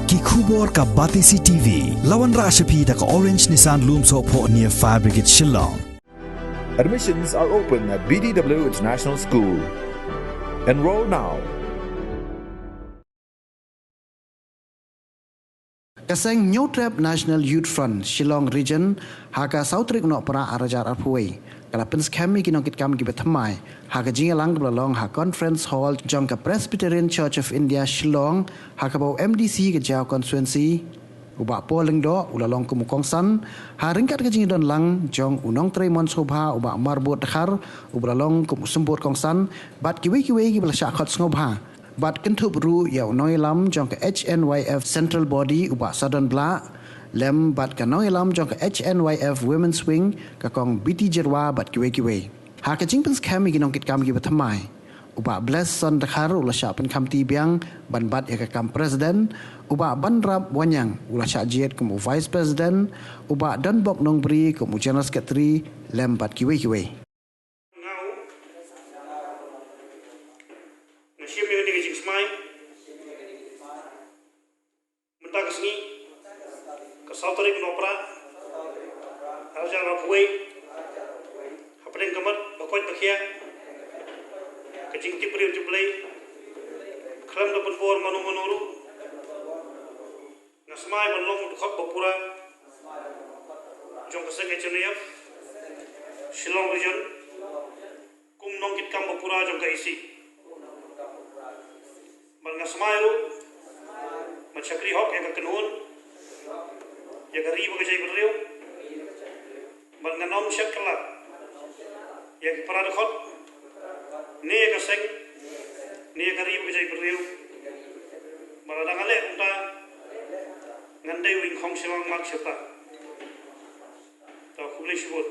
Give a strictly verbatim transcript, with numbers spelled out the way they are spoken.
Ki khubor ka Batesi T V. La wanrah sha phi da ka Orange Nissan Lumsohphoh near Fire Brigade Shillong. Admissions are open at B D W International School. Enroll now. Ka seng Hynñiewtrep National Youth Front Shillong Region ha ka saw tarik u Nohprah ar hajar arphew wei ka la pynskhem ïa ki nongkitkam kiba thymmai ha ka jingïalang kaba la long ha Conference Hall jong ka Presbyterian Church of India Shillong, ha kaba u M D C ka Jaïaw Constituency, u Bah Paul Lyngdoh, u la long kum u kongsan ha ryngkat ka jingdon lang jong u nongtrei mon sngewbha, u Bah Marbud Dkhar, uba la long kum u symbud kongsan, bad kiwei kiwei kiba la shah khot sngewbha. Bad kynthup ruh ïa u nongïalam jong ka H N Y F Central Body, u Bah Sadon Blah, lem bad ka nongïalam jong ka H N Y F Women's Wing, ka Kong Biti Jyrwa, bad kiwei kiwei. Ha ka jingpynskhem ïa ki nongkitkam kiba thymmai, u Bah Blesson Dkhar u la shah pynkhamti biang ban bat ïa ka kam President, u Bah Banrap Wanniang u la shah jied kum u Vice President, u Bah Donbok Nongbri kum u General Secretary, lem bad kiwei kiwei. Nga u, nga shim ïa kane ka jingsmai mynta ka sngi, ka saw tarik u Nohprah ar hajar arphew wei, hapdeng ka met ba koit ba khiah, ka jingtip briew tip Blei, khlem da pynbor mano mano ruh. Nga smai ban long u dkhot ba pura jong ka seng H N Y F Shillong Region kum nongkitkam ba pura jong ka E C. Bad nga smai ruh ban shakri hok ïa ka kynhun, ïa ka ri bad ka jaitbynriew, bad ngan ym shet kylla ïa ki para dkhot, ne ïa ka seng, ne ïa ka ri bad ka jaitbynriew. Bad lada ngan leh kumta, ngan dei u Ïingkhong Shillong Mark Shyrta. To, khublei shibun.